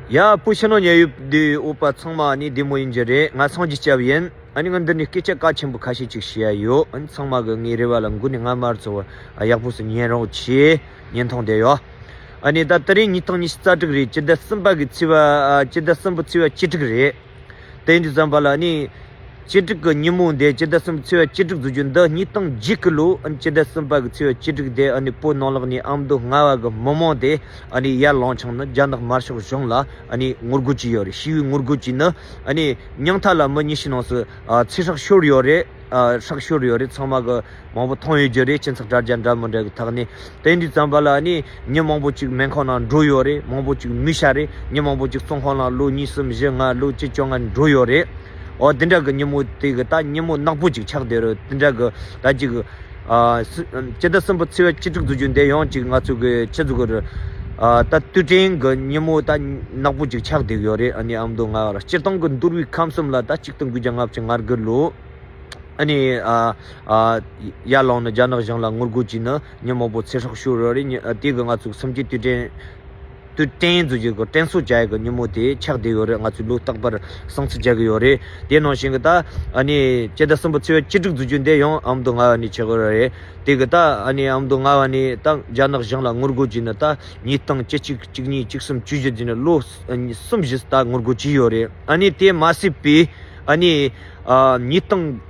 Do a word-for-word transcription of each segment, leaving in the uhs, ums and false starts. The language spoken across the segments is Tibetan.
ཡ། བོད་ཕྱི་ནང་ཉེ་ཡོད་དེ་ཨོ་པ་ཚང་མ་ནི་བདེ་མོ་ཡིན་གྱི་རེད། ང་སངས་རྒྱས་སྐྱབས་ཡིན། ཨ་ནི་ང་འདི་ནས་སྐད་ཆ་གལ་ཆེན་པོ་ཁ་ཤས་ཅིག་བཤད་ཡ་ཡོད། ཨ་ནི་ཚང་མ་གི་ངའི་རེ་བ་ལ་འགོ་ནས་ང་མར་ཚོ་ཡག་པོ་སུ་ཉན་རོགས་བྱེད། ཉན་ཐོང་དེ་ཡོད། ཨ་ནི་ད་དེ་རིང་ཉིས་སྟོང་ཉི་ཤུ་རྩ་དྲུག་རེད། སྤྱི་ཟླ་གསུམ་པ་གི་ཚེས་པ། ཨ། སྤྱི་ཟླ་གསུམ་པ་ཚེས་པ་བཅུ་དྲུག་རེད། དེ་ཡིན་དུས་ཙམ་པ་ལ་ནི། བཅུ་དྲུག་གི་ཉིན་མོ་འདི། སྤྱི་ཟླ་གསུམ་ཚེས་པ་བཅུ་དྲུག་ཚོ་རྒྱུ་འདི་ཉིས་སྟོང་བརྒྱད་ཀྱི་ལོ། ཨ་ནི་སྤྱི་ཟླ་གསུམ་པ་གི་ཚེས་པ་བཅུ་དྲུག་དེ། ཨ་ནི་བོད་ནང་ལོགས་ནས་ཨ་མདོ་རྔ་བ་གི་མི་མང་དེ་ཨ་ནི་ཡར་ལངས་བྱུང་ནི་རྒྱ་ནག་དམར་ཤོག་གཞུང་ལ་ཨ་ནི་ངོ་རྒོལ་བྱས་ཡོད་རེད། ཞི་བའི་ངོ་རྒོལ་བྱས་ནི་ཨ་ནི་ཉང་ཐ་ལ་མི་ཉི་ཤུ་ནང་སུ། ཨ། ཚེ་སྲོག་ཤོར་ཡོད་རེད། ཨ། སྲོག་ཤོར་ཡོད་རེད། ཚང་མ་གི་མང་པོ་མཐོང་ཡོད་རྒྱུ་རེད། སྤྱི་ཚོགས་དྲ་རྒྱ་འདྲ་མི་འདྲ་གི་ཐོག་ནས། དེ་འདྲའི་ཙམ་པ་ལ་ནི་མི་མང་པོ་ཅིག་སྨན་ཁང་ནང་འགྲོ་ཡོད་རེད། མང་པོ་ཅིག་མི་ཤི་རེད། མི་མང་པོ་ཅིག་བཙོན་ཁང་ནང་ལོ་ཉི་ཤུ་བཞི་ལྔ་ལོ་བཅུ་བཅོ་ལྔ་འགྲོ་ཡོད་རེད། འོ་དེ་འདྲ་གི་ཉིན་མོ་དེ་གི་ད་ཉིན་མོ་ནག་པོ་ཅིག་ཆགས་བསྡད་རེད། དེ་འདྲ་གི་ད་ཅིག། ཨ། སི། སྤྱི་ཟླ་གསུམ་པ་ཚེས་པ་བཅུ་དྲུག་ཚོ་རྒྱུ་འདི་ཡང་ཅིག་ང་ཚོ་གི་ཆི་ཟིག་གི་རེད། ཨ། ད་དུས་དྲན་གི་ཉིན་མོ་ད་ནག་པོ་ཅིག་ཆགས་བསྡད་ཡོད་རེད། ཨ་ནི་ཨ་མདོ་རྔ་བ་ར་སྤྱིར་བཏང་གི་འདུལ་བའི་ཁམས་གསུམ་ལ་ད་གཅིག་སྟོང་དགུ་བརྒྱ་ལྔ་བཅུ་ང་དགུ་ལོ། ཨ་ནི། ཨ། ཨ། ཡར་ལངས་ནི་རྒྱ་ནག་གཞུང་ལ་ངོ་རྒོལ་བྱས་ནི་མི་མང་པོ་ཚེ་སྲོག་ཤོར་ཡོད་རེད། ཉི། ཨ། དེ་གི་ང་ཚོ་གི་སུམ་བརྒྱད་དུས་དྲན། དུས་དྲན་ཚོ་རྒྱུ་གི་དྲན་གསོ་བྱ་ཡ་གི་ཉིན་མོ་དེ་ཆགས་བསྡད་ཡོད་རེད། ང་ཚོས་ལོ་རྟག་པར་སྲུང་བརྩི་བྱ་གི་ཡོད་རེད། དེ་ནང་བཞིན་གི་ད་ཨ་ནི་སྤྱི་ཟླ་གསུམ་པ་ཚེས་པ་བཅུ་དྲུག་ཚོ་རྒྱུ་འདི་ཡང་ཨ་མདོ་རྔ་བ་ནས་ཆགས་ཀྱི་ཡོད་རེད། དེ་གི་ད་ཨ་ནི་ཨ་མདོ་རྔ་བ་ནས་ད་རྒྱ་ནག་གཞུང་ལ་ངོ་རྒོལ་བྱས་ནི་ད་ཉིས་སྟོང་བཅུ་གཅིག་བཅུ་གཉིས་བཅུ་གསུམ་བཅུ་བཞི་བརྒྱུད་ནི་ལོ་གསུམ་བཞི་ད་ངོ་རྒོལ་བྱས་ཡོད་རེད། ཨ་ནི་དེ་མ་ཟད་པའི་ཨ་ནི། ཨ། ཉིས་སྟོང་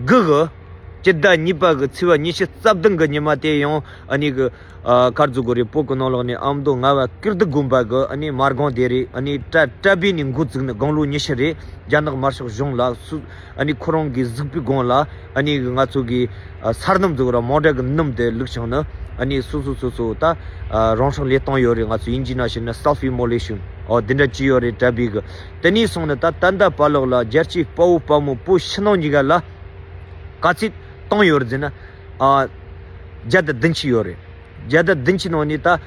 དགུ་གི་སྤྱི་ཟླ་གཉིས་པ་གི་ཚེས་པ་ཉི་ཤུ་རྩ་བདུན་གི་ཉི་མ་དེ་ཡང་ཨ་ནི་གི། ཨ། ག་རེ་ཟེར་དགོས་རེད། བོད་གི་ནང་ལོགས་ནས་ཨ་མདོ་རྔ་བ་ཀིརྟི་དགོན་པ་གི་ཨ་ནི་མ་དགོན་དེ་རེད། ཨ་ནི་གྲྭ་གྲྭ་པའི་ནི་འགོ་བཙུགས་ནི་དགུང་ལོ་ཉི་ཤུ་རེད། རྒྱ་ནག་དམར་ཤོག་གཞུང་ལ་སུ། ཨ་ནི་ཁོ་རང་གི་གཟིགས་པའི་དགོངས་ལ་ཨ་ནི་ང་ཚོ་གི། ཨ། ས་སྣུམ་ཟེར་དགོས་ར་མང་དྲགས་གི་སྣུམ་དེ་བླུགས་བྱུང་ནི་ཨ་ནི་སོ་སོ་སོ་སོ་ད། ཨ། རང་སྲོག་བློས་བཏང་ཡོད་རེད། ང་ཚོ་དབྱིན་ཇིའི་ནང་བཤད་ན་self immolation། འོ་དེ་འདྲ་བྱས་ཡོད་རེད་གྲྭ་པའི་གི། དེ་ནས་བཟུང་ནི་ད་ད་ལྟ་བར་ལོགས་ལ་རྒྱལ་གཅེས་དཔའ་བོ་དཔའ་མོ་བོད་ཕྱི་ནང་གཉིས་ཀ་ལ་ག་ཚོད་བཏང་ཡོད་རེད་ཟེར་ན། ཨ། བརྒྱ་དང་བདུན་ཅུ་ཡོད་རེད། བརྒྱ་དང་བདུན་ཅུ་ནང་ནས་ད་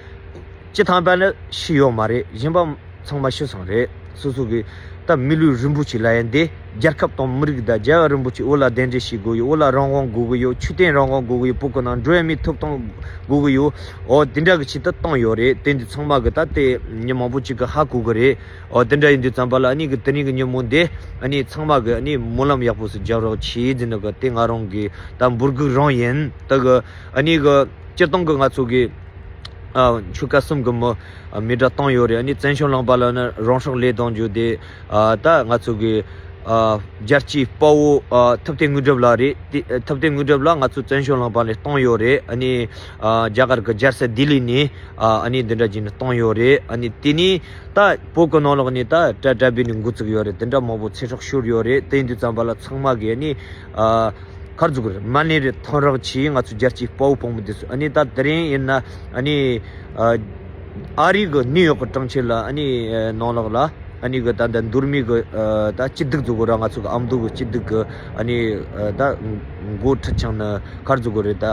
བཅུ་ཐམ་པ་ནི་ཤི་ཡོད་མ་རེད། གཞན་པ་ཚང་མ་ཤི་སོང་རེད། སོ་སོ་གི་ད་མི་ལུས་རིན་པོ་ཆེ་ལབ་ཡ་འདི་རྒྱལ་ཁབ་དང་མི་རིགས་དང་རྒྱལ་བ་རིན་པོ་ཆེ་འོ་ལ་གདན་འདྲེན་བྱེད་དགོས་ཡོད། འོ་ལ་རང་དབང་དགོས་གི་ཡོད། ཆོས་དད་རང་དབང་དགོས་གི་ཡོད། བོད་གི་ནང་འགྲོ་ཡ་མིའི་ཐོབ་ཐང་དགོས་གི་ཡོད། འོ་དེ་འདྲ་གི་ཆེད་དུ་བཏང་ཡོད་རེད། དེ་འདི་ཚང་མ་གི་ད་དེ་མི་མང་པོ་ཅིག་གི་ཧ་གོ་གི་རེད། འོ་དེ་འདྲ་ཡིན་དུས་ཙམ་པ་ལ་ཨ་ནི་གི་དེ་རིང་གི་ཉིན་མོ་འདི་ཨ་ནི་ཚང་མ་གི་ཨ་ནི་སྨོན་ལམ་ཡག་པོ་ཞིག་རྒྱབ་རོགས་བྱེད་ཟེར་ནི་གི་དེ་ང་རང་གི་ད་འབོད་སྐུལ་རང་ཡིན། ད་གི་ཨ་ནི་གི་སྤྱིར་བཏང་གི་ང་ཚོ་གི། ཨ། ཆོལ་ཁ་གསུམ་གི་མི། ཨ། མི་གྲངས་བཏང་ཡོད་རེད། ཨ་ནི་བཙན་བྱོལ་ལུང་པ་ལ་ནི་རང་སྲོག་བློས་གཏོང་རྒྱུ་དེ། ཨ། ད་ང་ཚོ་གི། ཨ། རྒྱལ་གཅེས་དཔའ་བོ། ཨ། ཐུབ་བསྟན་དངོས་གྲུབ་ལགས་རེད། དེ་ཐུབ་བསྟན་དངོས་གྲུབ་ལགས་ང་ཚོ་བཙན་བྱོལ་ལུང་པ་ནས་བཏང་ཡོད་རེད། ཨ་ནི། ཨ། རྒྱ་གར་གི་རྒྱལ་ས་ལྡི་ལི་ནས། ཨ། ཨ་ནི་འདི་འདྲ་བྱས་ནས་བཏང་ཡོད་རེད། ཨ་ནི་དེ་ནས་ད་བོད་གི་ནང་ལོགས་ནས་ད་གྲྭ་གྲྭ་པའི་ནས་འགོ་བཙུགས་ཡོད་རེད། དེ་འདྲ་མང་པོ་ཚེ་སྲོག་ཤོར་ཡོད་རེད། དེ་ཡིན་དུས་ཙམ་པ་ལ་ཚང་མ་གི་ཨ་ནི། ཨ། ག་རེ་ཟེར་དགོས་རེད། མ་ཎི་རེ་ཐོན་རོགས་བྱེད། ང་ཚོ་རྒྱལ་གཅེས་དཔའ་བོ་དཔའ་མོ་དེ་ཚོ། ཨ་ནི་ད་དེ་རིང་ཡིན་ན་ཨ་ནི། ཨ། ཨ་རི་གི་ནིའུ་ཡོག་གི་གྲོང་ཁྱེར་ལ་ཨ་ནི། ཨ། ནང་ལོགས་ལ་ཨ་ནི་གི་ད་ད་འདུར་མི་གི། ཨ། ད་སྐྱིད་སྡུག་ཟེར་དགོས་ར་ང་ཚོ་གི་ཨ་མདོ་གི་སྐྱིད་སྡུག་གི་ཨ་ནི། ཨ། ད་འགོ་ཁྲིད་བྱུང་ནི་ག་རེ་ཟེར་དགོས་རེད། ད།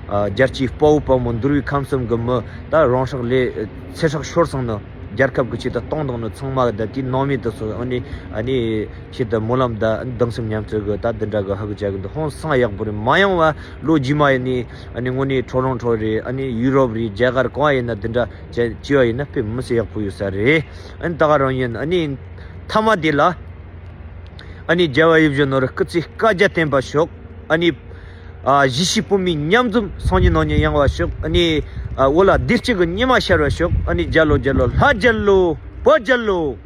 ཨ། རྒྱལ་གཅེས་དཔའ་བོ་དཔའ་མོ་འདུལ་བའི་ཁམས་གསུམ་གི་མི་ད་རང་སྲོག་བློས། ཚེ་སྲོག་ཤོར་སོང་ནི། རྒྱལ་ཁབ་ཀྱི་ཆེད་དུ་བཏང་བཏང་ནི་ཚང་མ་ད་དེ་ནང་མི་དེ་ཚོ་ཨ་ནི་ཨ་ནི་ཆེད་དུ་སྨོན་ལམ་དང་གདུང་སེམས་མཉམ་སྐྱེད་ཀྱི་ད་འདི་འདྲ་གི་ཧ་གོ་བྱ་གི་འདུག་ཧང་སང་ཡག་པོ་རེད། མ་ཡོང་བ་ལོ་རྗེས་མ་ཡིན་ནི་ཨ་ནི་དངོས་གནས་ཁྲོ་རང་ཁྲོ་རེད། ཨ་ནི་ཡུ་རོབ་རེད། རྒྱ་གར་གང་ཡིན་ན་འདི་འདྲ་བྱ་བྱས་པ་ཡིན་ན་དཔེ་མི་སྲིད་ཡག་པོ་ཡོད་ས་རེད། ཨ་ནི་ད་ག་རང་ཡིན། ཨ་ནི་མཐའ་མ་དེ་ལ་ཨ་ནི་རྒྱལ་བ་ཡིད་བཞིན་ནོར་བུ་སྐུ་ཚེ་བསྐལ་བརྒྱར་བརྟན་པར་ཤོག་ཨ་ནི། ཨ། གཞིས་བྱེས་བོད་མི་མཉམ་འཛོམས་སང་ཉིན་གནངས་ཉིན་ཡོང་བར་ཤོག་ཨ་ནི། ཨ། འོ་ལ་བདེ་སྐྱིད་ཀྱི་ཉི་མ་ཤར་བར་ཤོག་ཨ་ནི་རྒྱལ་ལོ་རྒྱལ་ལོ་ལྷ་རྒྱལ་ལོ་བོད་རྒྱལ་ལོ།